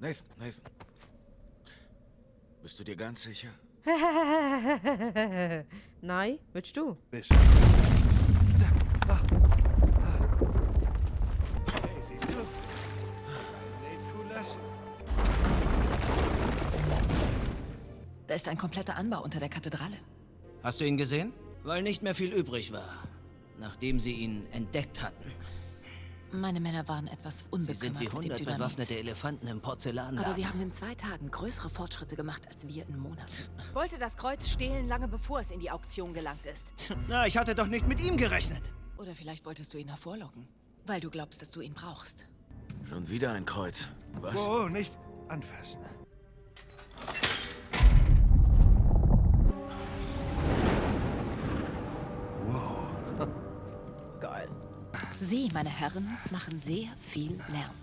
Nathan. Bist du dir ganz sicher? Nein, willst du? Hey, siehst du? Nate Kulas? Da ist ein kompletter Anbau unter der Kathedrale. Hast du ihn gesehen? Weil nicht mehr viel übrig war, nachdem sie ihn entdeckt hatten. Meine Männer waren etwas Sie unbekümmert sind wie mit dem 100 Dynamit. bewaffnete Elefanten im Porzellanladen. Aber sie haben in 2 Tagen größere Fortschritte gemacht als wir in Monaten. Wollte das Kreuz stehlen, lange bevor es in die Auktion gelangt ist. Na, ich hatte doch nicht mit ihm gerechnet. Oder vielleicht wolltest du ihn hervorlocken, weil du glaubst, dass du ihn brauchst. Schon wieder ein Kreuz. Was? Oh, nicht anfassen. Wow. Geil. Sie, meine Herren, machen sehr viel Lärm.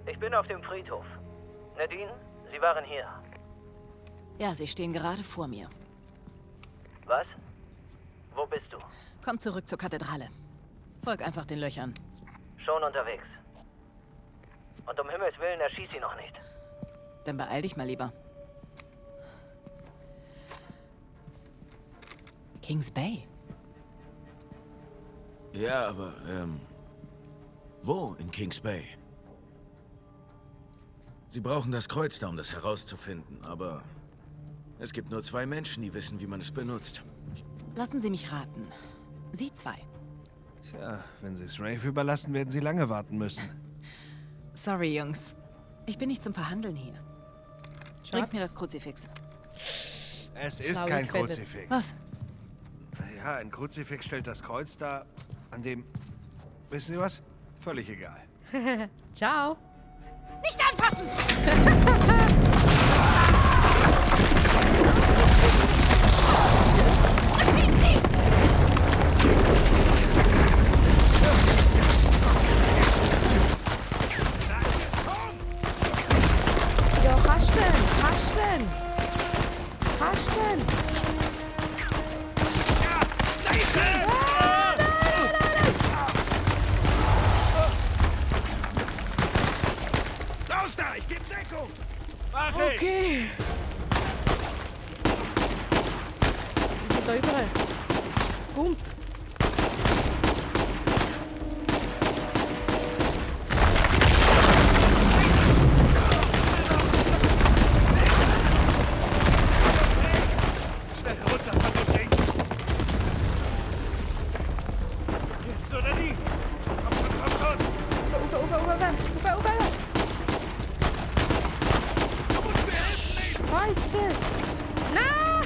Ich bin auf dem Friedhof. Nadine, Sie waren hier. Ja, sie stehen gerade vor mir. Was? Wo bist du? Komm zurück zur Kathedrale. Folg einfach den Löchern. Schon unterwegs. Und um Himmels Willen erschieß sie noch nicht. Dann beeil dich mal lieber. Kings Bay. Ja, aber, wo in Kings Bay? Sie brauchen das Kreuz da, um das herauszufinden, aber es gibt nur 2 Menschen, die wissen, wie man es benutzt. Lassen Sie mich raten. Sie 2. Tja, wenn Sie es Rafe überlassen, werden Sie lange warten müssen. Sorry, Jungs. Ich bin nicht zum Verhandeln hier. Schade. Bringt mir das Kruzifix. Es ist Schlau kein gefettet. Kruzifix. Was? Ja, ein Kruzifix stellt das Kreuz dar, an dem... Wissen Sie was? Völlig egal. Ciao. Nicht anfassen! Erschießt sie! Ja, hast denn? Raus da! Ich gebe Deckung! Mach ich! Okay. Die sind da überall. Boom. Schnell runter von dem Ding! Jetzt oder nie! Komm schon! Ufer. Du musst mir helfen, Nate! Scheiße. Nein.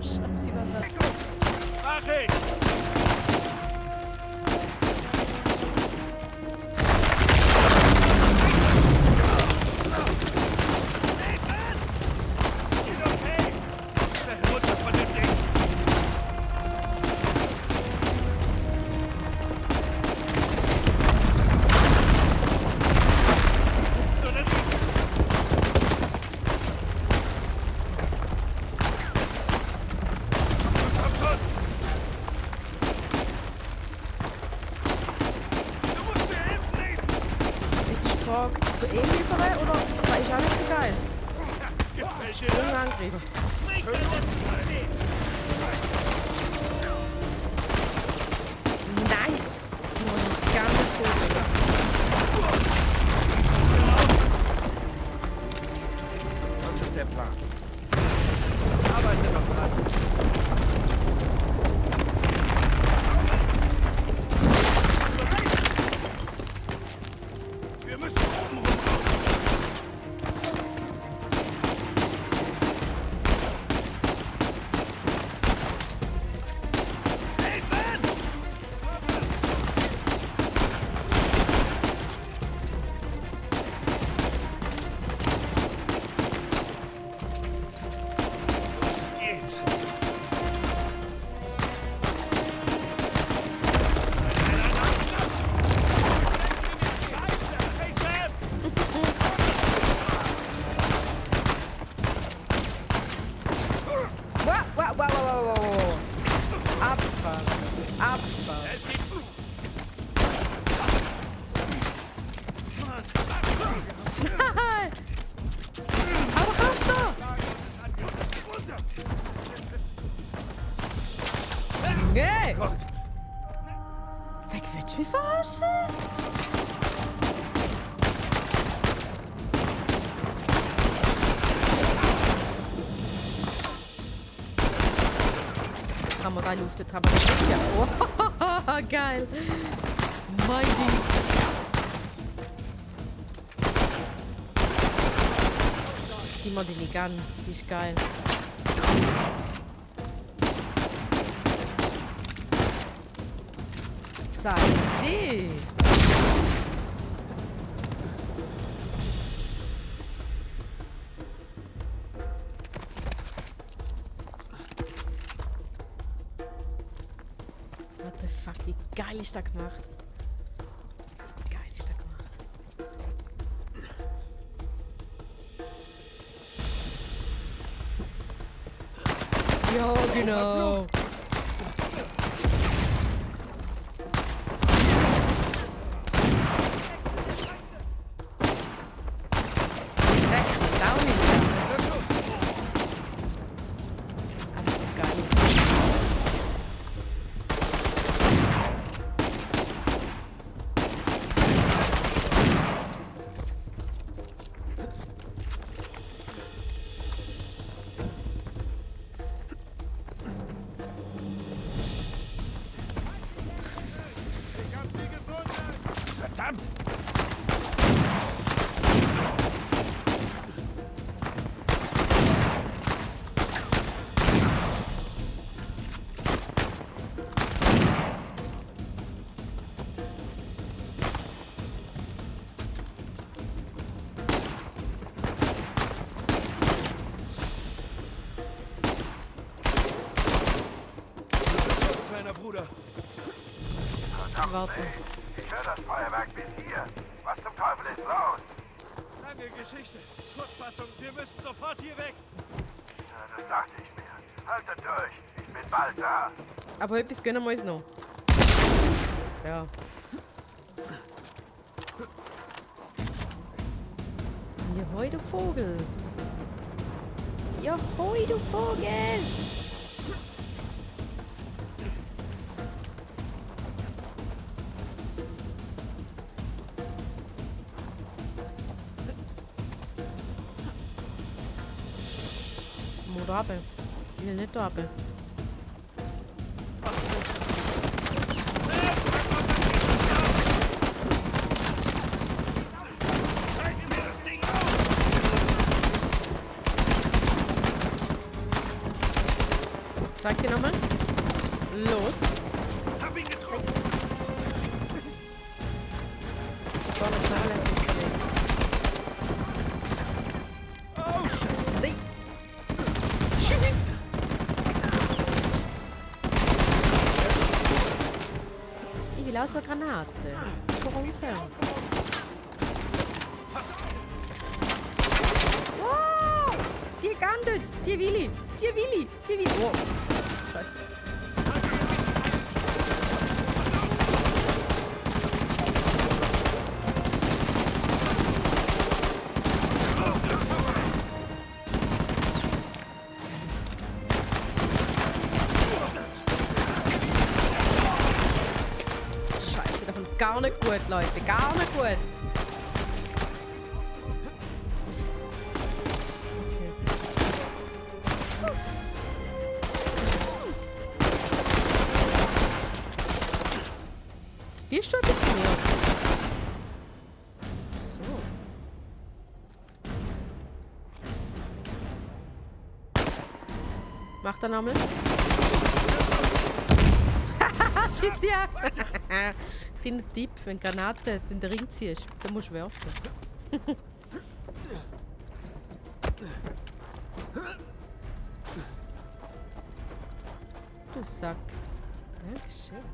Scheiße, die waren da. Mach ich! Nathan! Ist okay! Schnell runter von dem Ding! Jetzt oder nie! Komm schon! Du musst mir helfen, Nathan! Jetzt ist die Frage, zu ihm liefern oder war ich auch nicht so geil? Gefällt dir Schön das? angegriffen. Nice. Nur gar nicht so sogar. Was ist der Plan? Arbeite noch dran. Wir müssen oben runter. Nathan! Los geht's. Junge! Gut. Sag, willst du mich verarschen? Kamera luftet, aber nicht. Ja. Oh, geil. Mein Ding. Die mal die Gun, die ist geil. Zeig die. What the fuck, wie geil ist das gemacht? Geil ist das gemacht. Ja, genau. Verdammt! Kleiner Bruder. Warte. Ich höre das Feuerwerk bis hier. Was zum Teufel ist los? Lange Geschichte. Kurzfassung, wir müssen sofort hier weg. Ja, das dachte ich mir. Haltet durch. Ich bin bald da. Aber etwas gönnen wir uns noch. Ja. Jahoi, du Vogel. Jahoi, du Vogel. Mo da runter. Ich will nicht da runter. Sag dir nochmal. Los. Hab ihn getroffen. Vorne ist noch relativ schnell. Oh, Scheiße. Nee. Tschüss. Ich will auch so eine Granate. Schon ungefähr. Wow! Die gandet! Die Willi! Die Willi! Die Willi! Oh! Scheiße. Scheiße, davon gar nicht gut, Leute. Gar nicht gut. Wie ist schon ein bisschen mehr? So. Mach dann nochmal. Schieß dir ab! Kleiner Tipp, wenn Granate in den Ring ziehst, dann musst du werfen. Du Sack. Dankeschön.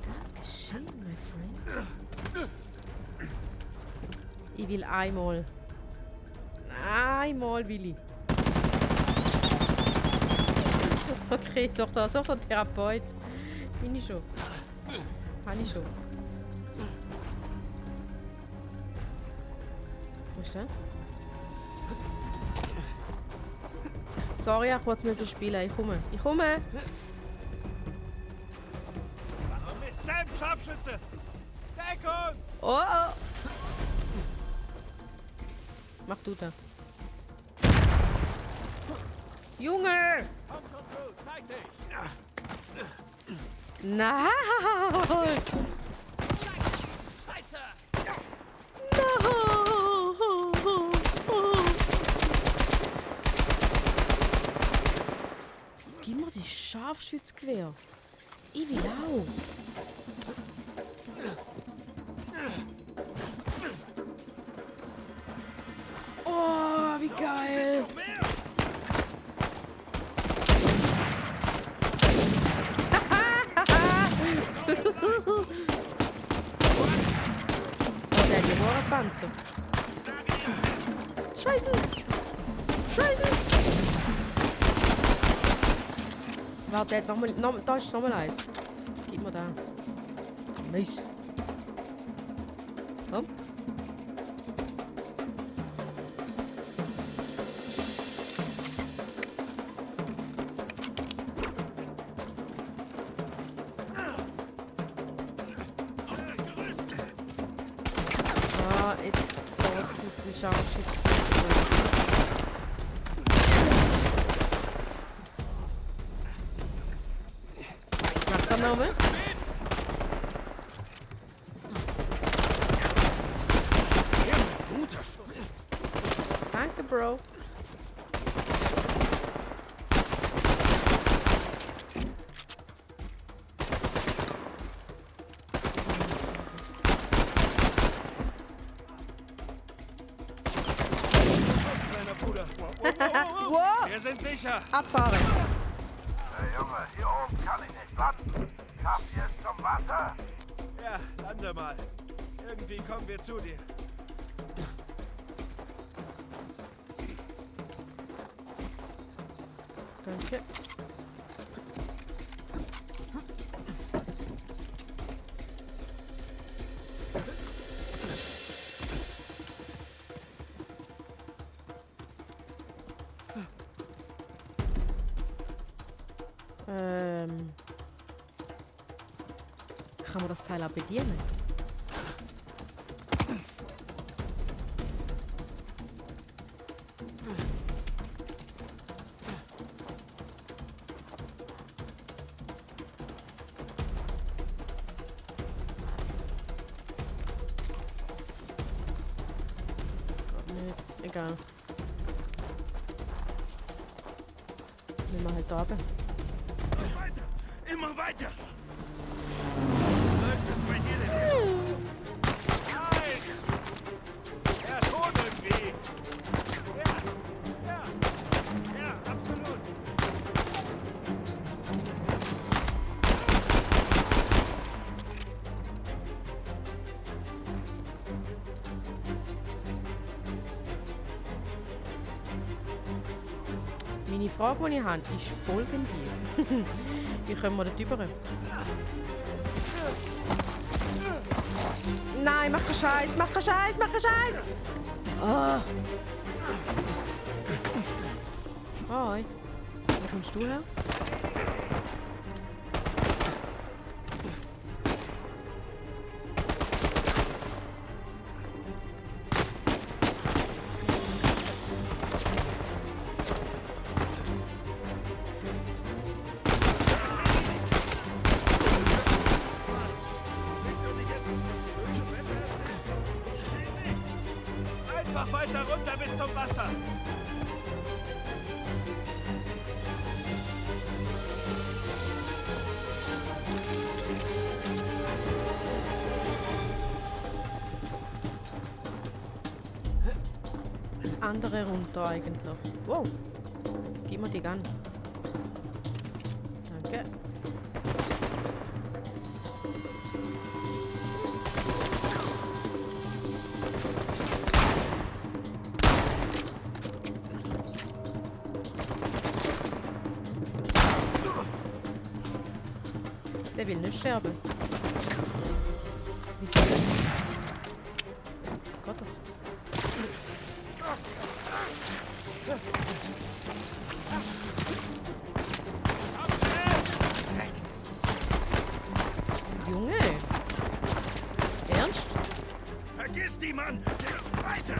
Dankeschön, my friend. Ich will einmal. Einmal will ich. Okay, such da einen Therapeut. Bin ich schon. Kann ich schon. Wo ist der? Sorry, ich kurz müssen spielen. Ich komme. Ich komme. Miss Sam, Scharfschütze! Deck uns! Oh, oh. Mach du da. Junge! Nein! Gib mir das Scharfschützgewehr. Ich will auch. Oh, wie geil! Oh, der hat ja nur einen Panzer. Scheiße! Scheiße! Warte, der hat da ist nochmal eins. Gib mir da. Nice. Komm. Jetzt geht's mit dem Scharfschützen. Mach da nochmal. Danke, Bro. Wow. Wir sind sicher! Abfahren. Hey Junge, hier oben kann ich nicht landen. Schafft ihr es zum Wasser? Ja, lande mal. Irgendwie kommen wir zu dir. Danke. Kann man das Teil auch bedienen? Nicht. Egal. Nehmen wir halt da runter. Weiter! Immer weiter! Läuft das bei dir denn? Nein! Ja, schon irgendwie! Ja, absolut! Meine Frage, die ich habe, ist folgende. Wie kommen wir da drüber? Nein, mach keinen Scheiß, mach keinen Scheiß, mach keinen Scheiß! Oh. Hi. Wo kommst du her? Einfach weiter runter bis zum Wasser! Das andere runter eigentlich. Wow. Gib mir die Gun. Danke. Der will nicht sterben. Wieso nicht? Gott doch. Mann! Wir müssen weiter!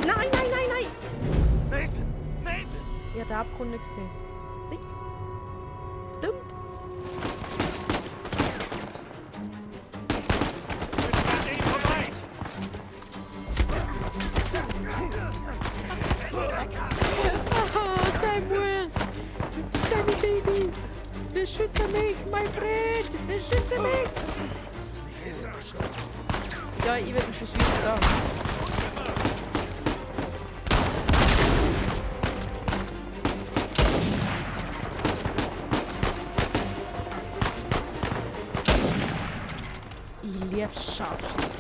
Nein, nein, nein, nein! Nathan! Nathan! Ich habe den Abgrund nicht gesehen. Ui. Verdammt! Oh, Samuel! Sammy Baby! Beschütze mich, mein Freund! Beschütze mich! Ja, ich werde mich verschwinden da. Ich liebe Scharfschüsse.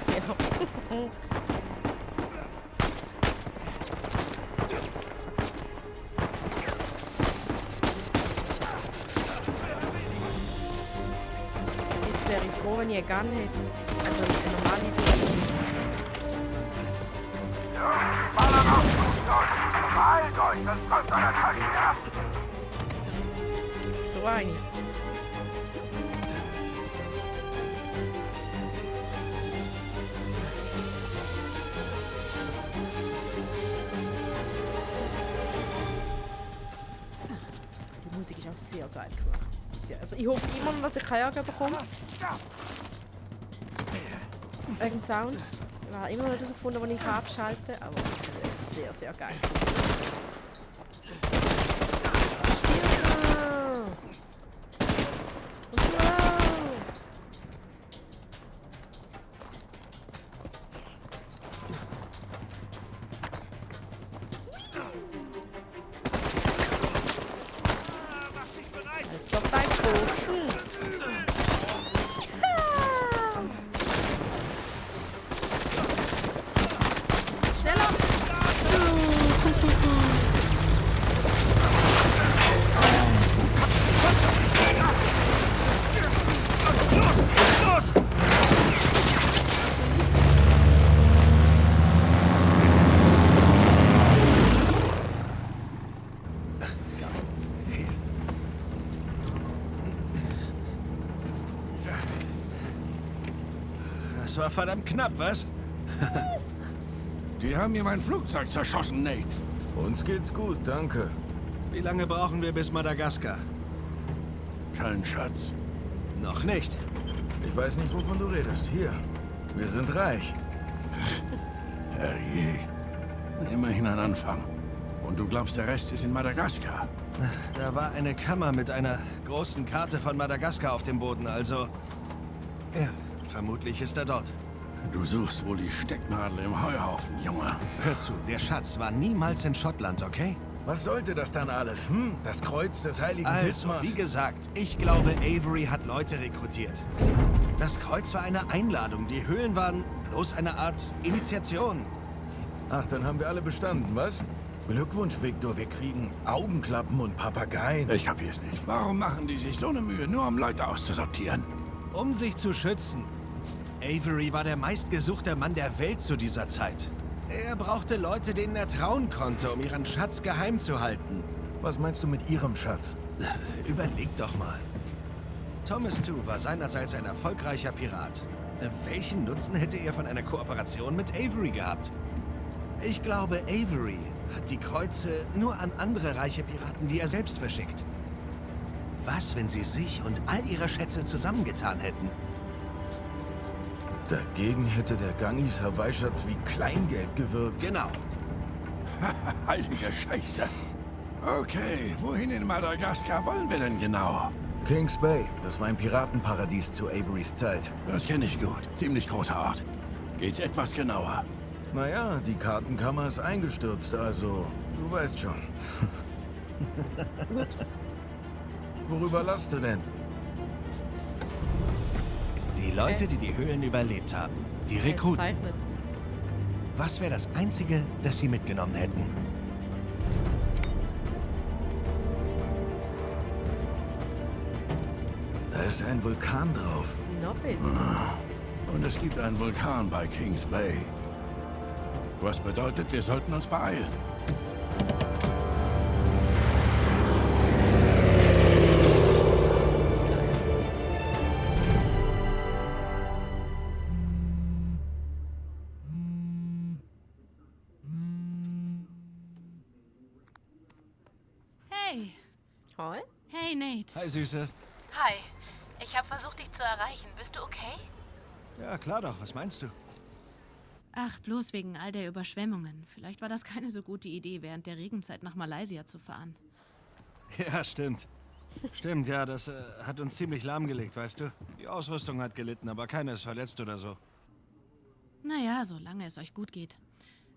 Jetzt wäre ich froh, wenn ich einen Gun hätte. Also eine normale Idee. Ballern auf, Flugzeug! Beeilt euch, das kommt eine Attacke her! So eine. Die Musik ist auch sehr geil gemacht. Also ich hoffe immer noch, dass ich keinen Ärger bekomme. Wegen Sound. Ich habe immer noch nicht herausgefunden, wo ich abschalten kann, aber das ist sehr, sehr geil. Stirb! Wow! Halt doch dein Burschen! Ja! Schneller! Los! Los! Das war verdammt knapp, was? Die haben mir mein Flugzeug zerschossen, Nate. Uns geht's gut, danke. Wie lange brauchen wir bis Madagaskar? Kein Schatz. Noch nicht. Ich weiß nicht, wovon du redest. Hier, wir sind reich. Herrje. Immerhin ein Anfang. Und du glaubst, der Rest ist in Madagaskar? Da war eine Kammer mit einer großen Karte von Madagaskar auf dem Boden, also... Ja, vermutlich ist er dort. Du suchst wohl die Stecknadel im Heuhaufen, Junge. Hör zu, der Schatz war niemals in Schottland, okay? Was sollte das dann alles? Das Kreuz des heiligen Also, Dismas? wie gesagt, ich glaube, Avery hat Leute rekrutiert. Das Kreuz war eine Einladung, die Höhlen waren bloß eine Art Initiation. Ach, dann haben wir alle bestanden, was? Glückwunsch, Victor, wir kriegen Augenklappen und Papageien. Ich kapier's nicht. Warum machen die sich so eine Mühe, nur um Leute auszusortieren? Um sich zu schützen. Avery war der meistgesuchte Mann der Welt zu dieser Zeit. Er brauchte Leute, denen er trauen konnte, um ihren Schatz geheim zu halten. Was meinst du mit ihrem Schatz? Überleg doch mal. Thomas Tew war seinerseits ein erfolgreicher Pirat. Welchen Nutzen hätte er von einer Kooperation mit Avery gehabt? Ich glaube, Avery hat die Kreuze nur an andere reiche Piraten wie er selbst verschickt. Was, wenn sie sich und all ihre Schätze zusammengetan hätten? Dagegen hätte der Gangis Hawaii-Schatz wie Kleingeld gewirkt. Genau. Heilige Scheiße. Okay, wohin in Madagaskar wollen wir denn genau? Kings Bay, das war ein Piratenparadies zu Averys Zeit. Das kenne ich gut. Ziemlich großer Ort. Geht's etwas genauer? Naja, die Kartenkammer ist eingestürzt, also du weißt schon. Ups. Worüber lachst du denn? Die Leute, die die Höhlen überlebt haben. Die Rekruten. Zeichnet. Was wäre das Einzige, das sie mitgenommen hätten? Da ist ein Vulkan drauf. Nobbits. Und es gibt einen Vulkan bei Kings Bay. Was bedeutet, wir sollten uns beeilen. Hey. Hi. Hey, Nate. Hi, Süße. Hi. Ich habe versucht, dich zu erreichen. Bist du okay? Ja, klar doch. Was meinst du? Ach, bloß wegen all der Überschwemmungen. Vielleicht war das keine so gute Idee, während der Regenzeit nach Malaysia zu fahren. Ja, stimmt. Stimmt, ja, das hat uns ziemlich lahmgelegt, weißt du? Die Ausrüstung hat gelitten, aber keiner ist verletzt oder so. Naja, solange es euch gut geht.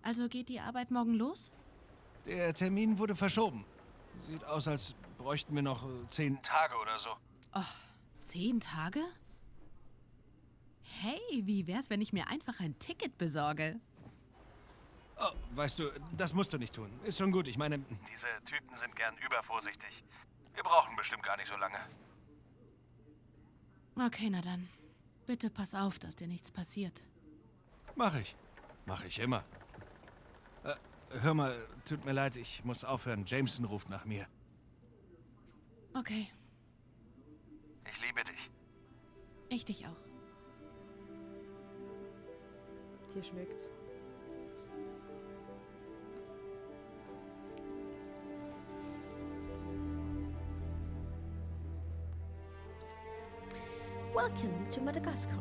Also geht die Arbeit morgen los? Der Termin wurde verschoben. Sieht aus, als bräuchten wir noch 10 Tage oder so. Och, 10 Tage? Hey, wie wär's, wenn ich mir einfach ein Ticket besorge? Oh, weißt du, das musst du nicht tun. Ist schon gut. Ich meine, diese Typen sind gern übervorsichtig. Wir brauchen bestimmt gar nicht so lange. Okay, na dann. Bitte pass auf, dass dir nichts passiert. Mach ich. Mach ich immer. Hör mal, tut mir leid, ich muss aufhören. Jameson ruft nach mir. Okay, Ich liebe dich. ich dich auch. Dir schmeckt's. Welcome to Madagascar.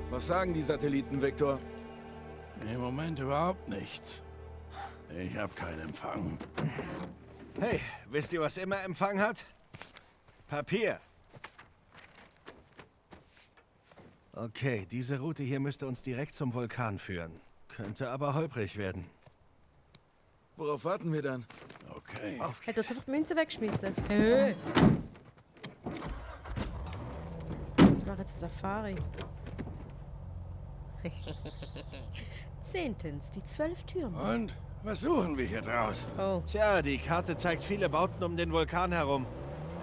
Was sagen die Satelliten, Victor? Im Moment überhaupt nichts. Ich habe keinen Empfang. Hey, wisst ihr, was immer Empfang hat? Papier. Okay, diese Route hier müsste uns direkt zum Vulkan führen. Könnte aber holprig werden. Worauf warten wir dann? Okay. Hat uns einfach die Münze weggeschmissen. Hey. Ich mache jetzt eine Safari. 10. Die 12 Türme. Und was suchen wir hier draußen? Oh, Tja, die Karte zeigt viele Bauten um den Vulkan herum.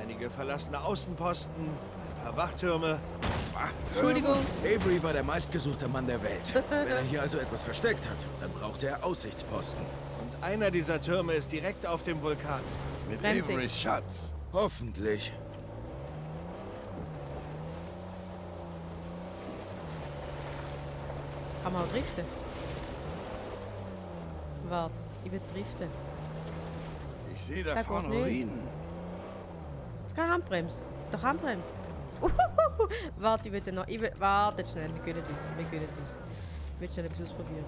Einige verlassene Außenposten, ein paar Wachtürme. Entschuldigung. Avery war der meistgesuchte Mann der Welt. Wenn er hier also etwas versteckt hat, dann brauchte er Aussichtsposten. Und einer dieser Türme ist direkt auf dem Vulkan. Mit Bremsig. Averys Schatz. Hoffentlich. Kann man auch driften? Warte, ich will driften. Ich sehe da Da vorne geht nicht. Ruinen. Jetzt keine Handbremse. Doch Handbremse. Warte, ich will noch. Warte schnell, wir gönnen uns. Wir gönnen uns. Ich will schnell etwas ausprobieren.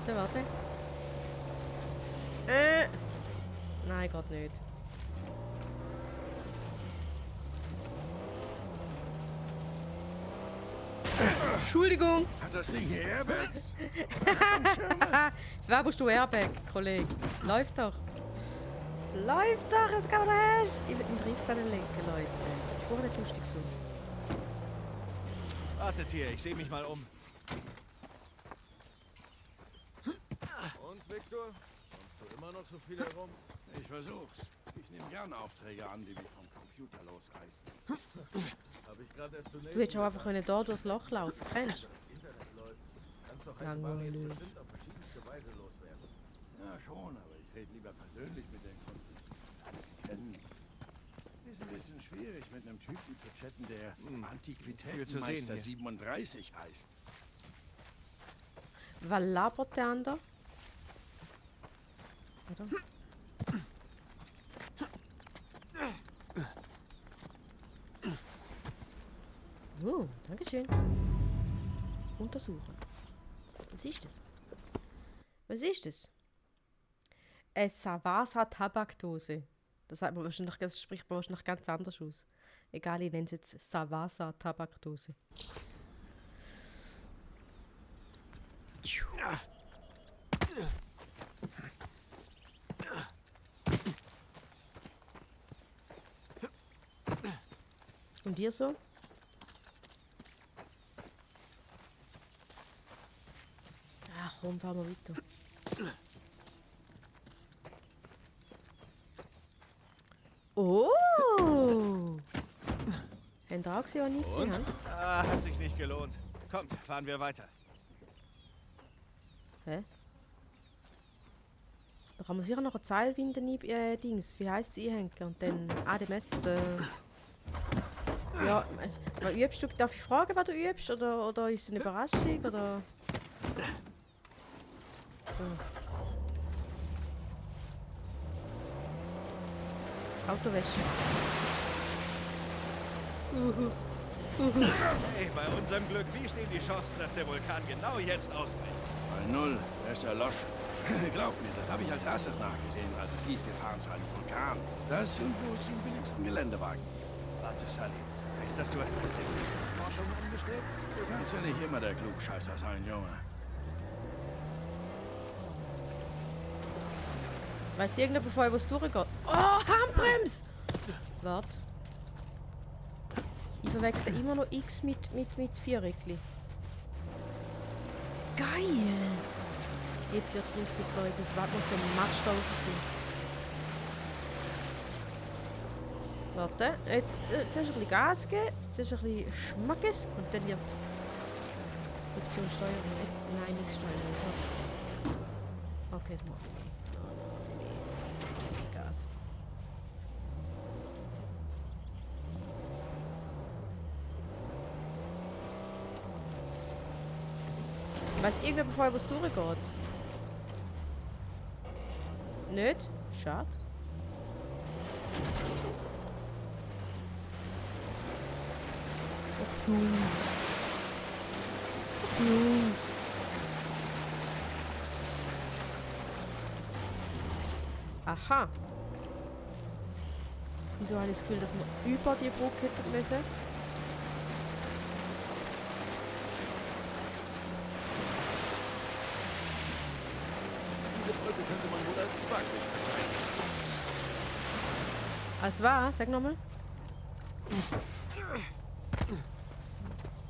Warte. Nein, geht nicht. Entschuldigung! Hat das Ding hier Airbags? Wer bist du, Airbag, Kollege? Läuft doch! Läuft doch! Was kann man da hast? Ich will den Drift anlenken, Leute. Das ist vorher nicht lustig so. Wartet hier, ich sehe mich mal um. Und, Victor? Kommst du immer noch so viel herum? Ich versuch's. Ich nehme gerne Aufträge an, die mich vom Computer losreißen. Habe ich gerade erst zu Du hättest auch einfach können da durchs Loch laufen. Kennst du? Kannst doch Langweilig. bestimmt auf verschiedenste Weise loswerden. Ja, schon, aber ich rede lieber persönlich mit den Kunden. Kennen. Ist ein bisschen schwierig, mit einem Typen zu chatten, der Viel zu sehen Antiquitätenmeister hier. 37 heißt. Was labert der andere? Oder? Dankeschön. Untersuchen. Was ist das? Was ist das? Eine Savasa-Tabakdose. Das sagt man wahrscheinlich, das spricht man wahrscheinlich ganz anders aus. Egal, ich nenne es jetzt Savasa-Tabakdose. Und dir so? Ach komm, fahren wir weiter. Oh! Habt ihr auch gesehen, was ich gesehen habe? Ah, hat sich nicht gelohnt. Kommt, fahren wir weiter. Hä? Da kann man sicher noch eine Zeilwinde Dings, wie heisst sie, einhängen und dann ADMS. Ja, was übst du? Darf ich fragen, was du übst? Oder ist es eine Überraschung? Oder. So. Autowäsche. Hey, bei unserem Glück, wie stehen die Chancen, dass der Vulkan genau jetzt ausbricht? Bei 0, er ist erloschen. Glaub mir, das habe ich als erstes nachgesehen, als es hieß, wir fahren zu einem Vulkan. Das und wo es den billigsten Geländewagen gibt. Warte, Sully. Heißt das, du hast tatsächlich Forschung angestellt? Du kannst ja nicht immer der Klugscheißer sein, Junge. Weiß irgendjemand vorher, wo es durchgeht? Oh, Handbremse! Warte. Ich verwechsle immer noch X mit Vierräckli. Geil! Jetzt wird es richtig, Leute. Das Watt muss der Matsch da raus sein. Warte, jetzt zuerst ein bisschen Gas geben, zuerst ein bisschen Schmackes und dann wird Option Steuerung. Jetzt, nein, nichts Steuerung. So. Okay, es macht. Gas. Weiß irgendwer bevor was durchgeht? Nicht? Schade. Och Jungs. Och Jungs. Aha. Wieso habe ich das Gefühl, dass wir über die Brücke hätten müssen? Diese Brücke könnte man wohl als Wagweg bezeichnen. Als was? Sag nochmal.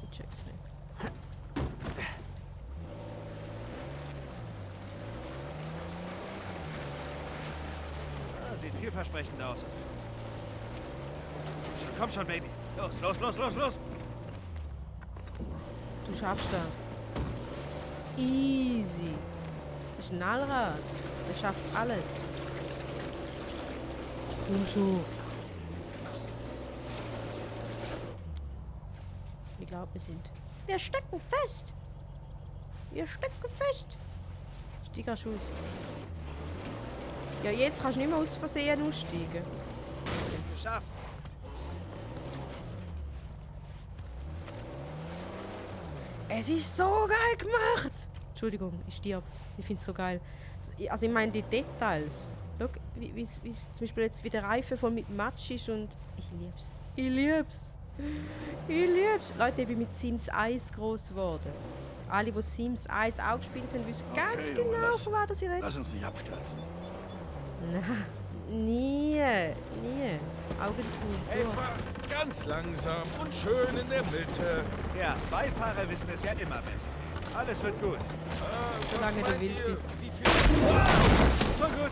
Ich check's nicht. Ah, sieht vielversprechend aus. Komm schon, Baby. Los, los, los, los, los! Du schaffst das. Easy. Das ist ein Allrad. Der schafft alles. Komm schon. Ich glaube, wir stecken fest. Wir stecken fest. Steigerschuss. Ja, jetzt kannst du nicht mehr aus Versehen aussteigen. Geschafft! Es ist so geil gemacht! Entschuldigung, ich stirb. Ich finde es so geil. Also ich meine die Details. Schau, wie zum Beispiel jetzt wie der Reifen voll mit Matsch ist und ich lieb's. Ich lieb's. Ich lieb's. Leute, ich bin mit Sims 1 groß geworden. Alle, die Sims 1 auch gespielt haben, wissen ganz Junge, genau, von was ich rede. Lass uns nicht abstürzen. Nein, nie. Nie. Augen zu. Hey, fahr ganz langsam und schön in der Mitte. Ja, Beifahrer wissen es ja immer besser. Alles wird gut. Solange du wild Ihr, bist. wie viel... Schon gut.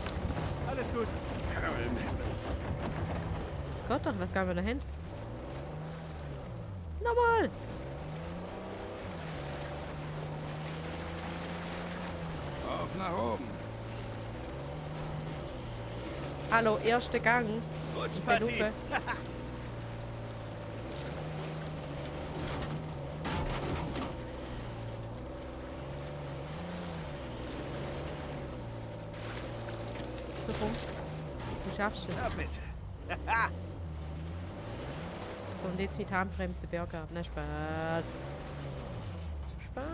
Alles gut. Gott doch, was gab mir da hin? Nochmal! Auf nach oben. Hallo, erster Gang. Rutschpartie. Berufe. So rum. Du schaffst es. Ja, bitte. So, und jetzt mit Handbremse den Berg ab. Na, Spaß. Spaß.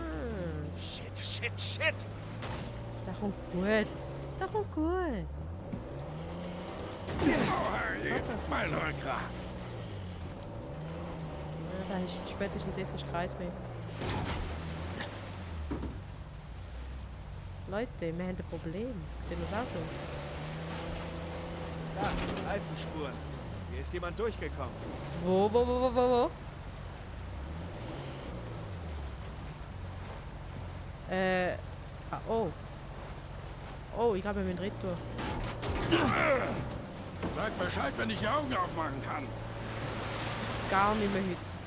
Shit, shit, shit. Das kommt gut. Das kommt gut. Oh, Herrje, mein Rückgrat. Ja, da ist spätestens jetzt ein Kreis mehr. Leute, wir haben ein Problem. Sehen das auch so? Da, Reifenspuren. Hier ist jemand durchgekommen. Wo? Oh. Oh, ich glaube, wir müssen retour. Sag Bescheid, wenn ich die Augen aufmachen kann. gar nicht mehr heute.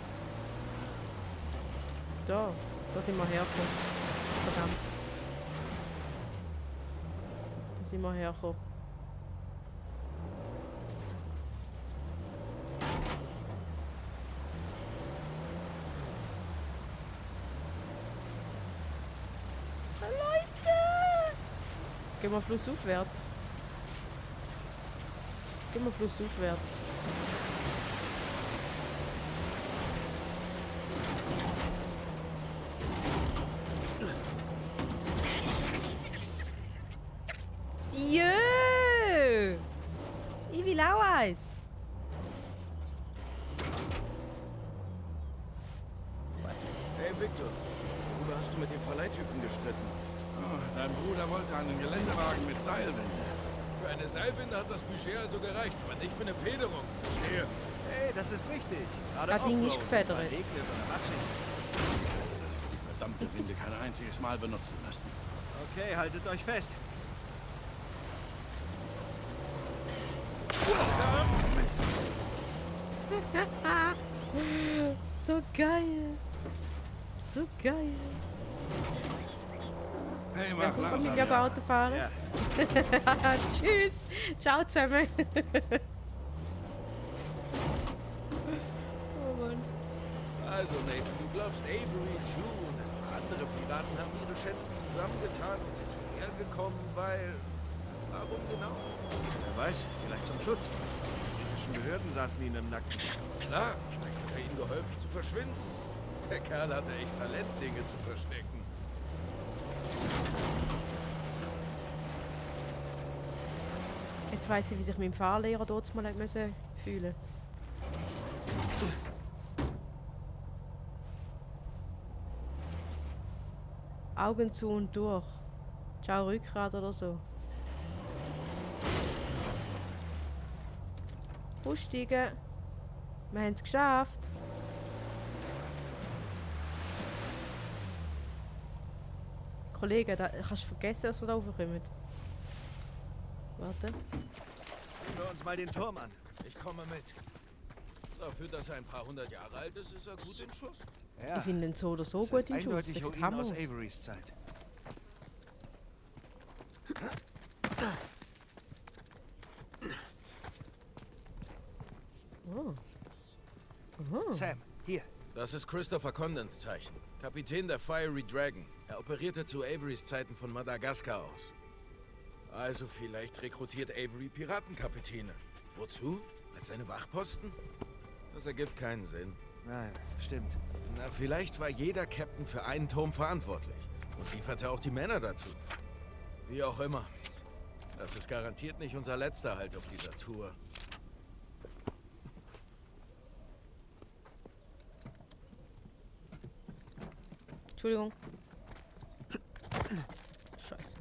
Da sind wir hergekommen. Verdammt. Da sind wir hergekommen. Leute! Gehen wir flussaufwärts. Gehen wir flussaufwärts. Jö! Ich will auch eins. Hey Victor, worüber hast du mit dem Verleihtypen gestritten? Oh, dein Bruder wollte einen Geländewagen mit Seilwinde. Für eine Seilwinde hat das Budget also gereicht, aber nicht für eine Federung. Verstehe. Hey, das ist richtig. Hat ihn nicht gefedert. Regnet oder matschig ist. Die verdammte Winde kein einziges Mal benutzen lassen. Okay, haltet euch fest. So geil. So geil. Hey, Ja, mach guck mal, langsam. mit mir Auto fahren. Ja. Tschüss. Ciao zusammen. Oh Mann. Also Nathan, du glaubst Avery, Drew und ein paar andere Piraten haben ihre Schätze zusammengetan und sind hierher gekommen, weil... Warum genau? Wer weiß, vielleicht zum Schutz. Die britischen Behörden saßen ihnen im Nacken. Klar, vielleicht hat er ihnen geholfen zu verschwinden. Der Kerl hatte echt Talent, Dinge zu verstecken. Jetzt weiss ich, wie sich mein Fahrlehrer dort mal hat müssen fühlen. Augen zu und durch. Ciao Rückgrat oder so. Aussteigen. Wir haben es geschafft. Kollege, da kannst du vergessen, dass wir da raufkommen. Warte. Sehen wir uns mal den Turm an. Ich komme mit. Dafür, dass er ein paar hundert Jahre alt ist, ist er gut in Schuss. Ja, Ich finde ihn so oder so das gut sind in Schuss. eindeutig Das ist Ruinen Hammer. aus Averys Zeit. Oh. Oh. Sam, hier. Das ist Christopher Condons Zeichen. Kapitän der Fiery Dragon. Er operierte zu Averys Zeiten von Madagaskar aus. Also vielleicht rekrutiert Avery Piratenkapitäne. Wozu? Als seine Wachposten? Das ergibt keinen Sinn. Nein, stimmt. Na, vielleicht war jeder Captain für einen Turm verantwortlich und lieferte auch die Männer dazu. Wie auch immer. Das ist garantiert nicht unser letzter Halt auf dieser Tour. Entschuldigung. Scheiße.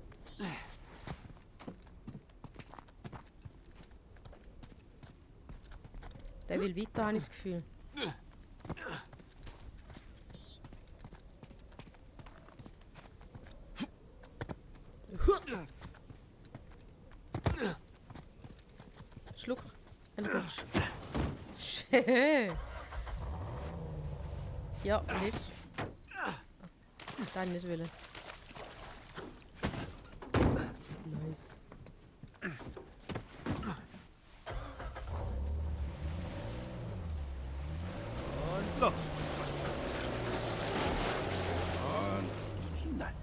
Der will weiter, habe ich das Gefühl. Schluck. Ein Rutsch. Schön. Ja, und jetzt? Dann nicht willen. Nice. Und los. Und nein.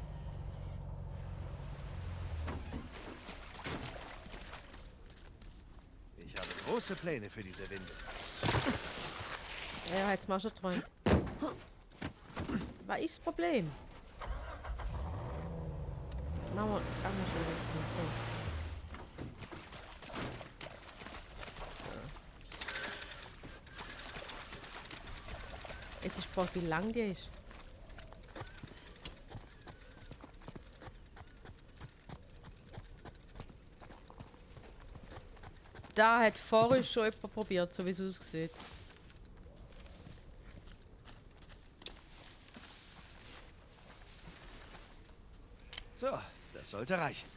Ich habe große Pläne für diese Winde. Ja, jetzt mal schon geträumt. Was ist das Problem? Machen wir schon richtig. So. Jetzt ist die Frage, wie lang die ist. Da hat vorher schon jemand probiert, so wie es aussieht. So, das sollte reichen.